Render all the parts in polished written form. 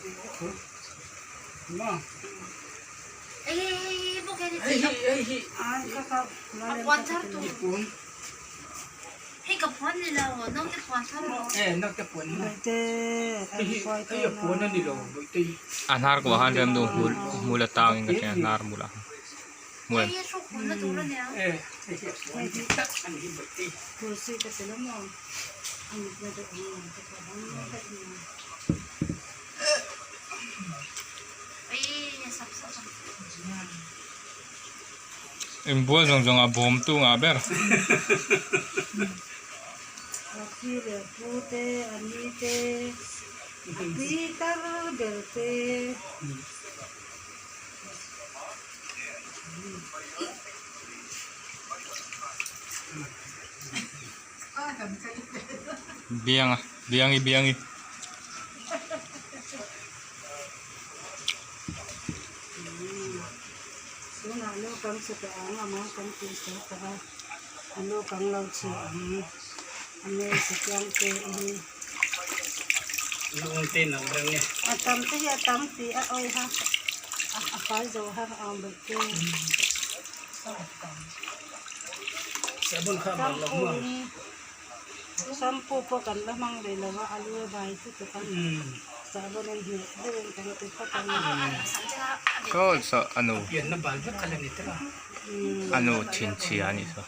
A hnar kuah khan rem nu hmul hmul a tang in ka hria hnar hmulah khan hmul. Inbual zawng zawng a bawm tu ngah ber. Bianga biangi biangi. Tunah naupang chhe tawh ang a mang kan tih sawi tawh a a naupang lo chhi ang a hmel chhe chiang te in a tam te hi a tam tih a awiha a fai zo har ang bawk te shampoo in shampoo pawh kan la hmang ve lo a alu a bai lutuk a sahbawn in hmeh deuh in kan ti phawt ang Saw saw a nu a nu thinchhia a nih saw.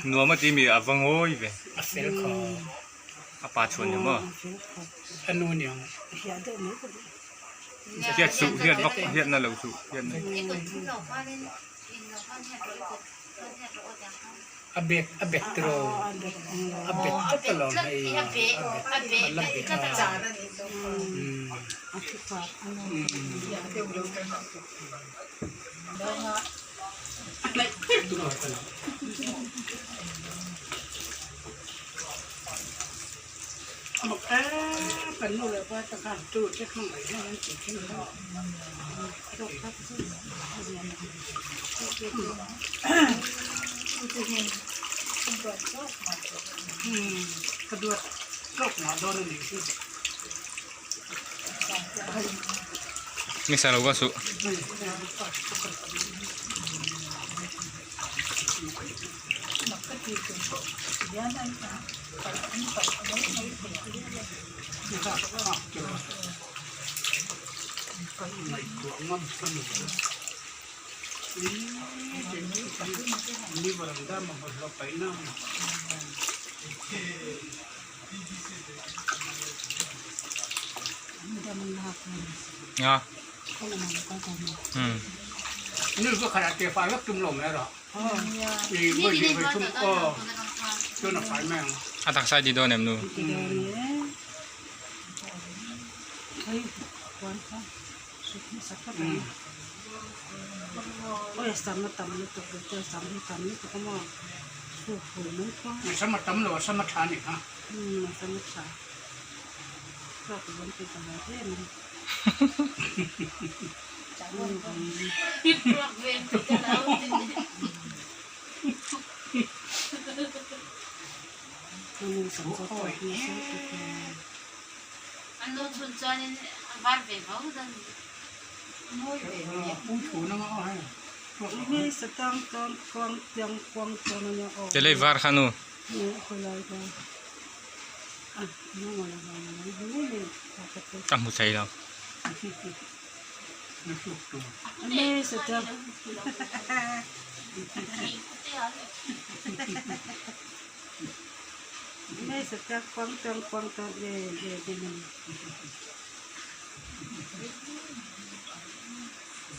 Nuam a ti mi a va ngawi ve a pa chhuan ni maw hiat suh hiat vak hiat na lo suh hiat na. A bet a bet tiraw a bet tlat alawm hei a bet a la bet a Ni sa lo ka suh. A a taksa ti dawn em nu. Chelei var kha nu. Ka hmu thei lo.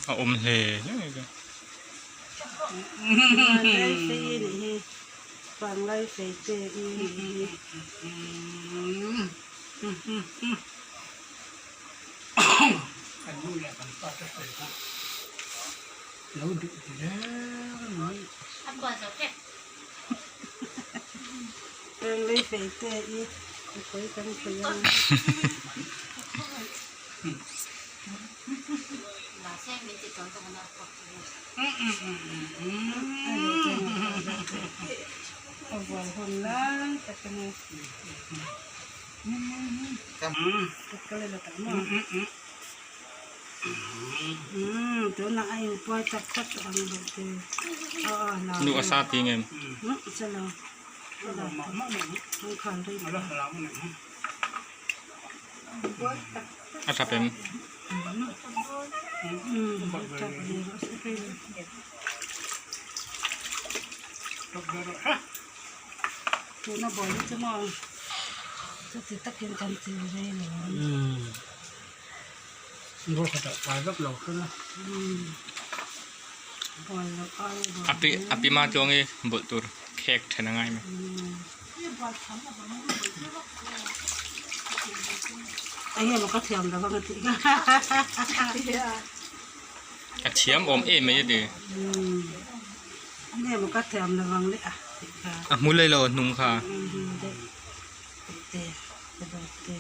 A awm hle hle. Lo duh reng mai. Reng lei fei te i mipui kan pui ang. A vuai hun lai tak a ni. Nu a sa ti ngem. A tha pem. Tuna buai hi chu maw chuti takin kan ti rei lo ang. Ngaw khatah fai vak lo hran a. Buai loh ai a buai. Api api ma chuang i bawlh tur khek then a ngai mai. Enge maw ka thiam lo ang a tih kha. A thiam awm em mai a ti. Enge maw ka thiam lo ang le a tih kha. A hmu lei lo a hnung kha. Te te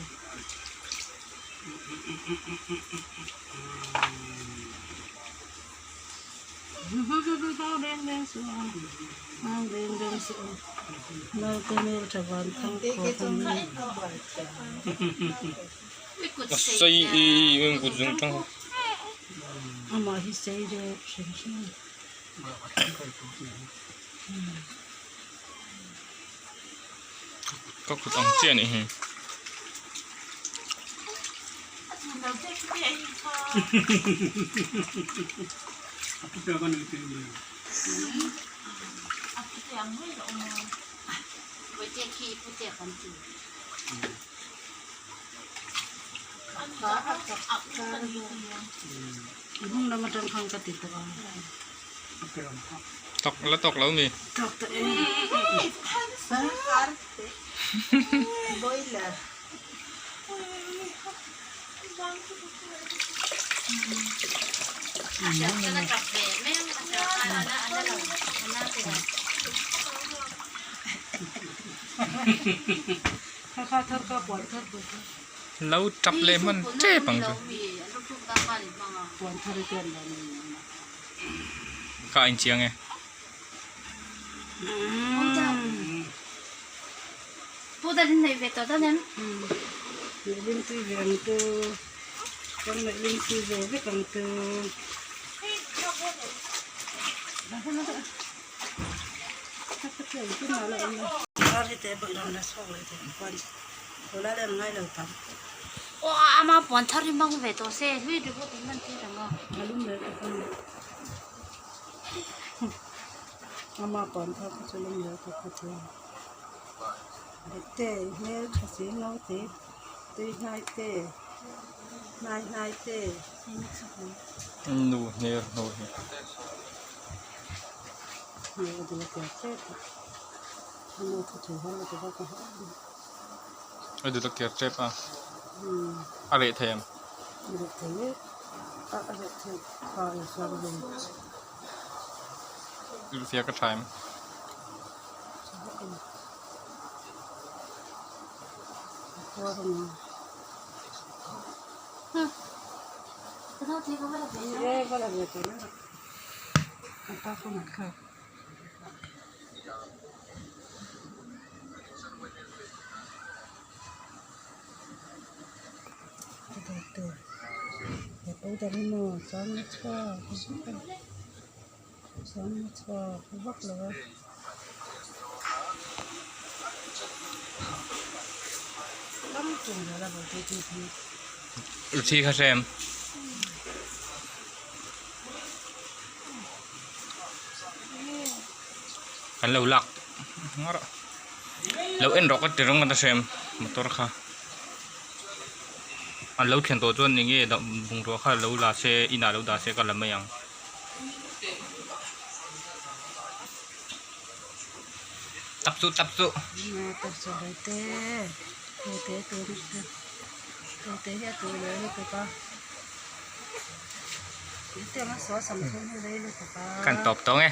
A sei i kut zung tang. Ka kut ang chiah anih hi. Tawk la tawk lo mi. Lo tap leh hman tep ang chu. Ka inchiang e. Ama puan thar kha chu lawm lo tak kha chu te hmel tha si no te tui hnai te hnai hnai te. Nu hner hnu hi. A dul a ker tep a a reh thei em? Irhfiak a tha em? Thi kha hrem. Kan lo lak lo en rawh ka ti rawng a ta hrem motor kha an lo thlen tawh chuan eng nge bungrua kha lo la se inah lo dah se ka la mai ang. Tap chu tap chu. Kan tawp tawh nge.